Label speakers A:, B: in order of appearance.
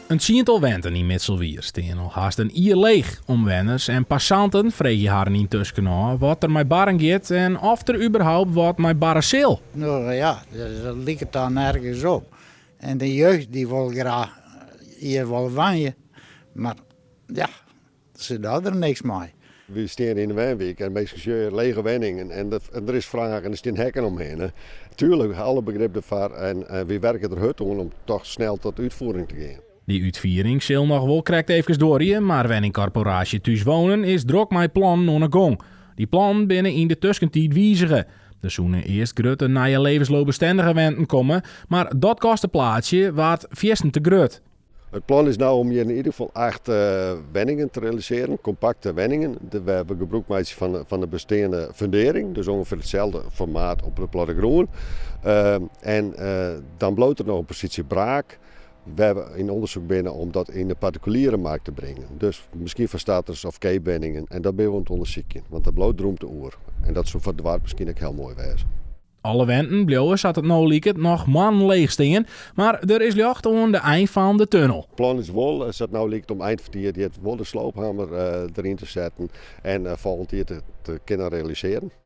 A: In tsiental wenten yn Mitselwier stean al hast in jier leech. Omwenners en passanten freegje harren yntusken ôf wat der mei barren giet en oft der überhaupt wat mei barre sil.
B: No ja, dat liket dan nergens op. En de jeugd dy wol graach hjir wol wenje, mar ja, se dogge der niks mei.
C: Wy steane yn de wenwyk en minsken sjogge lege wenningen en der is fraach en der stean hekken omhinne. Tuerlik, alle begrip derfoar en wy werke der hurd oan om toch snel tot útfiering te gean.
A: Dy útfiering sil noch wol krekt eefkes duorje, mar wenningkorporaasje Thús Wonen is drok mei plannen oan 'e gong. Dy plannen binne yn de tuskentiid wizige. Der soene earst grutte nije levensloopbestendige wenten komme, mar dat kosteplaatsje waard fierstente grut.
C: It plan is no om hjir yn ieder gefal acht wenningen te realisearjen, kompakte wenningen, wêr't we gebrûk meitsje fan de besteande fundearring, dus ûngefear itselde formaat op de plattegrûn. En dan bliuwt der noch in posysje braak, wêr't we yn ûndersyk binne om dat yn de partikuliere markt te bringen. Dus miskien foar starters of keapwenningen en dat binne we oan it ûndersykjen, want der bliuwt rûmte oer. En dat soe foar it doarp miskien ek hiel moai wêze.
A: Alle wenten bliuwe sa't it no liket noch moannen leech stean, mar der is ljocht oan de ein fan de tunnel.
C: It plan is wol, sa't it no liket, om ein fan it jier wol de sloophammer deryn te setten en folgjend jier te kinnen realisearjen.